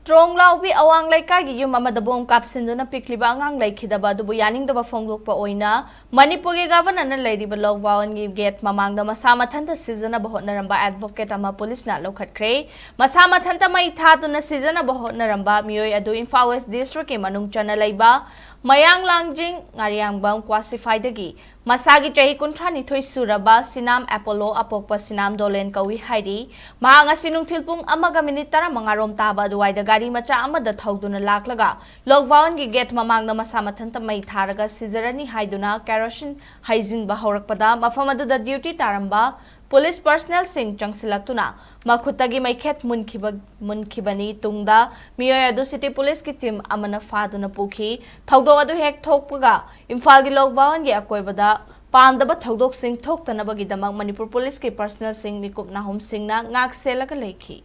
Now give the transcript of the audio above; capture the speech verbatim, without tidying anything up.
ꯇ꯭ꯔꯣꯡꯂꯥꯎꯕꯤ ꯑꯋꯥꯡ ꯂꯩꯀꯥꯏꯒꯤ ꯌꯨꯝ ꯑꯃꯗ ꯕꯣꯝ ꯀꯥꯞꯁꯤꯟꯗꯨꯅ ꯄꯤꯛꯂꯤꯕ ꯑꯉꯥꯡ ꯂꯩꯈꯤꯗꯕ ꯑꯗꯨꯕꯨ ꯌꯥꯅꯤꯡꯗꯕ ꯐꯣꯡꯗꯣꯛꯄ ꯑꯣꯏꯅ ꯃꯅꯤꯄꯨꯔꯒꯤ ꯒꯚꯔꯅꯔꯅ ꯂꯩꯔꯤꯕ ꯂꯣꯛꯚꯋꯟꯒꯤ ꯒꯦꯠ ꯃꯃꯥꯡꯗ ꯃꯁꯥ ꯃꯊꯟꯇ ꯁꯤꯖꯅꯕ ꯍꯣꯠꯅꯔꯝꯕ ꯑꯦꯗꯚꯣꯀꯦꯠ ꯑꯃ ꯄꯨꯂꯤꯁꯅ ꯂꯧꯈꯠꯈ꯭ꯔꯦ꯫ ꯃꯁꯥ ꯃꯊꯟꯇ ꯃꯩ ꯊꯥꯗꯨꯅ ꯁꯤꯖꯅꯕ ꯍꯣꯠꯅꯔꯝꯕ ꯃꯤꯑꯣꯏ ꯑꯗꯨ ꯏꯝꯐꯥꯜ ꯋꯦꯁ ꯗꯤꯁꯇ꯭ꯔꯤꯛꯀꯤ ꯃꯅꯨꯡ ꯆꯟꯅ ꯂꯩꯕ ꯃꯌꯥꯡ ꯂꯥꯡꯖꯤꯡ ꯉꯥꯔꯤꯌꯥꯡꯕꯝ ꯀ꯭ꯋꯥꯁꯤꯐꯥꯏꯗꯒꯤ ꯃꯁꯥꯒꯤ ꯆꯍꯤ ꯀꯨꯟꯊ꯭ꯔꯥ ꯅꯤꯊꯣꯏ ꯁꯨꯔꯕ ꯁꯤꯅꯥꯝ ꯑꯦꯄꯣꯂꯣ ꯑꯄꯣꯛꯄ ꯁꯤꯅꯥꯝ ꯗꯣꯂꯦꯟ ꯀꯧꯏ ꯍꯥꯏꯔꯤ꯫ ꯃꯍꯥꯛ ꯉꯁꯤ ꯅꯨꯡꯊꯤꯜ ꯄꯨꯡ ꯑꯃꯒ ꯃꯤꯅꯤꯠ ꯇꯔꯥꯃꯉꯥ ꯔꯣꯝ ꯇꯥꯕ ꯑꯗꯨꯋꯥꯏꯗ ꯒꯥꯔꯤ ꯃꯆꯥ ꯑꯃꯗ ꯊꯧꯗꯨꯅ ꯂꯥꯛꯂꯒ ꯂꯣꯛꯚꯋꯟꯒꯤ ꯒꯦꯠ ꯃꯃꯥꯡꯗ ꯃꯁꯥ ꯃꯊꯟꯇ ꯃꯩ ꯊꯥꯔꯒ ꯁꯤꯖꯔꯅꯤ ꯍꯥꯏꯗꯨꯅ ꯀꯦꯔꯣꯁꯤꯟ ꯍꯩꯖꯤꯟꯕ ꯍꯧꯔꯛꯄꯗ ꯃꯐꯝ ꯑꯗꯨꯗ ꯗ꯭ꯌꯨꯇꯤ ꯇꯥꯔꯝꯕ ꯄꯨꯂꯤꯁ ꯄꯔꯁꯅꯦꯜꯁꯤꯡ ꯆꯪꯁꯤꯜꯂꯛꯇꯨꯅ ꯃꯈꯨꯠꯇꯒꯤ ꯃꯩꯈꯦꯠ ꯃꯨꯟꯈꯤꯕ ꯃꯨꯟꯈꯤꯕꯅꯤ꯫ ꯇꯨꯡꯗ ꯃꯤꯑꯣꯏ ꯑꯗꯨ ꯁꯤꯇꯤ ꯄꯨꯂꯤꯁꯀꯤ ꯇꯤꯝ ꯑꯃꯅ ꯐꯥꯗꯨꯅ ꯄꯨꯈꯤ꯫ ꯊꯧꯗꯣꯛ ꯑꯗꯨ ꯍꯦꯛ ꯊꯣꯛꯄꯒ ꯏꯝꯐꯥꯜꯒꯤ ꯂꯣꯛꯚꯋꯟꯒꯤ ꯑꯀꯣꯏꯕꯗ ꯄꯥꯝꯗꯕ ꯊꯧꯗꯣꯛꯁꯤꯡ ꯊꯣꯛꯇꯅꯕꯒꯤꯗꯃꯛ ꯃꯅꯤꯄꯨꯔ ꯄꯨꯂꯤꯁꯀꯤ ꯄꯔꯁꯅꯦꯜꯁꯤꯡ ꯃꯤꯀꯨꯞ ꯅꯥꯍꯨꯝꯁꯤꯡꯅ ꯉꯥꯛ ꯁꯦꯜꯂꯒ ꯂꯩꯈꯤ꯫